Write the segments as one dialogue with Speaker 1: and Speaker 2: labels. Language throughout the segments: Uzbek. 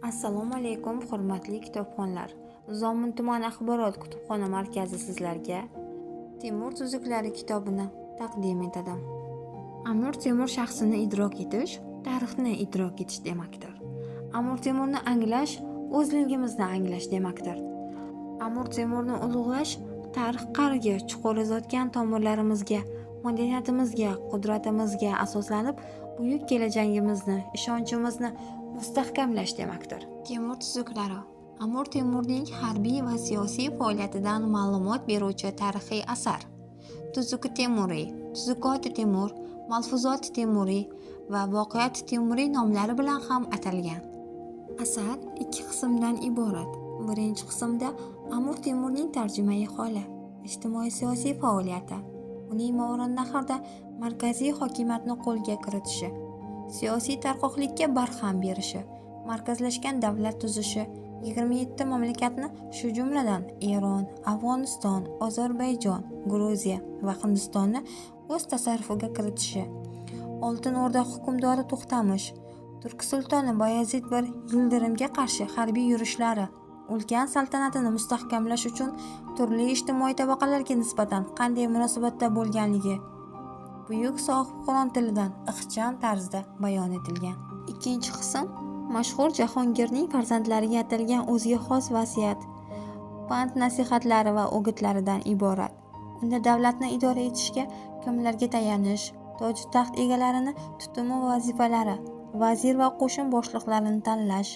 Speaker 1: Assalomu alaykum, hurmatli kitobxonlar. Zomin tuman axborot kutubxona markazi sizlarga Temur tuzuklari kitobini taqdim etadi. Amir Temur shaxsini idrok etish, tarixni idrok etish demakdir. Amir Temurni anglash, o'zligimizni anglash demakdir. Amir Temurni ulug'lash, tarix qa'riga chuqur uzatgan tomirlarimizga, madaniyatimizga, qudratimizga asoslanib, buyuk kelajagimizni, ishonchimizni mustahkamlash demakdir. Temur tuzuklari Amir Temurning harbiy va siyosiy faoliyatidan ma'lumot beruvchi tarixiy asar. Tuzuki Temuriy, Tuzukoti Temur, Malfuzoti Temuriy va Voqeati Temuriy nomlari bilan ham atalgan. Asar ikki qismdan iborat. Birinchi qismda Amir Temurning tarjimai holi, ijtimoiy-siyosiy faoliyati, uning Movarounnahrda markaziy hokimiyatni qo'lga kiritishi, siyosiy tarqoqlikka barham berishi, markazlashgan davlat tuzishi, 27 mamlakatni, shu jumladan Eron, Afg'oniston, Ozarbayjon, Gruziya va Hindistonni o'z tasarrufiga kiritishi, Oltin O'rda hukmdori To'xtamish, Turk sultoni Boyazid I Yildirimga qarshi harbiy yurishlari, ulkan saltanatini mustahkamlash uchun turli ijtimoiy tabaqalarga nisbatan qanday munosabatda bo'lganligi buyuk sohibqiron tilidan ixcham tarzda bayon etilgan. Ikkinchi qism mashhur Jahongirning farzandlariga atalgan o'ziga xos vasiyat, pand nasihatlari va o'gitlaridan iborat. Unda davlatni idora etishga kimlarga tayanish, toju taxt egalarini tutumi va vazifalari, vazir va qo'shin boshliqlarini tanlash,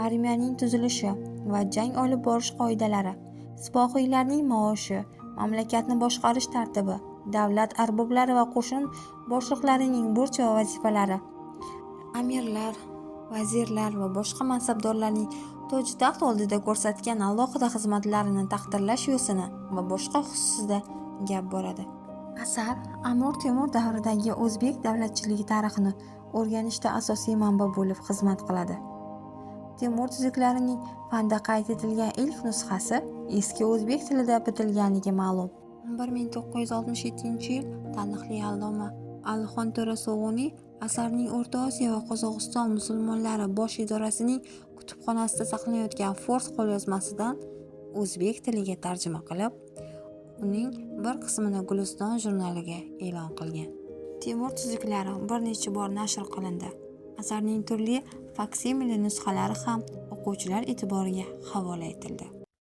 Speaker 1: armiyaning tuzilishi va jang olib borish qoidalari, sipohiylarning maoshi, mamlakatni boshqarish tartibi, davlat arboblari va qo'shin boshliqlarining burch va vazifalari, amirlar, vazirlar va boshqa mansabdorlarning toju taxt oldida ko'rsatgan alohida xizmatlarini taqdirlash yo'sini va boshqa xususida gap boradi. Asar Amir Temur davridagi o'zbek davlatchiligi tarixini o'rganishda asosiy manba bo'lib xizmat qiladi. Temur tuzuklarining fanda qayd etilgan ilk nusxasi eski o'zbek tilida bitilganligi ma'lum. 1967-yil taniqli alloma Alixon To'ra So'g'uniy asarning O'rta Osiyo va Qozog'iston musulmonlari bosh idorasining kutubxonasida saqlanayotgan fors qo'lyozmasidan o'zbek tiliga tarjima qilib, uning bir qismini Guliston jurnaliga e'lon qilgan. Temur tuzuklari bir necha bor nashr qilindi. Asarning turli faksimile nusxalari ham o'quvchilar e'tiboriga havola etildi.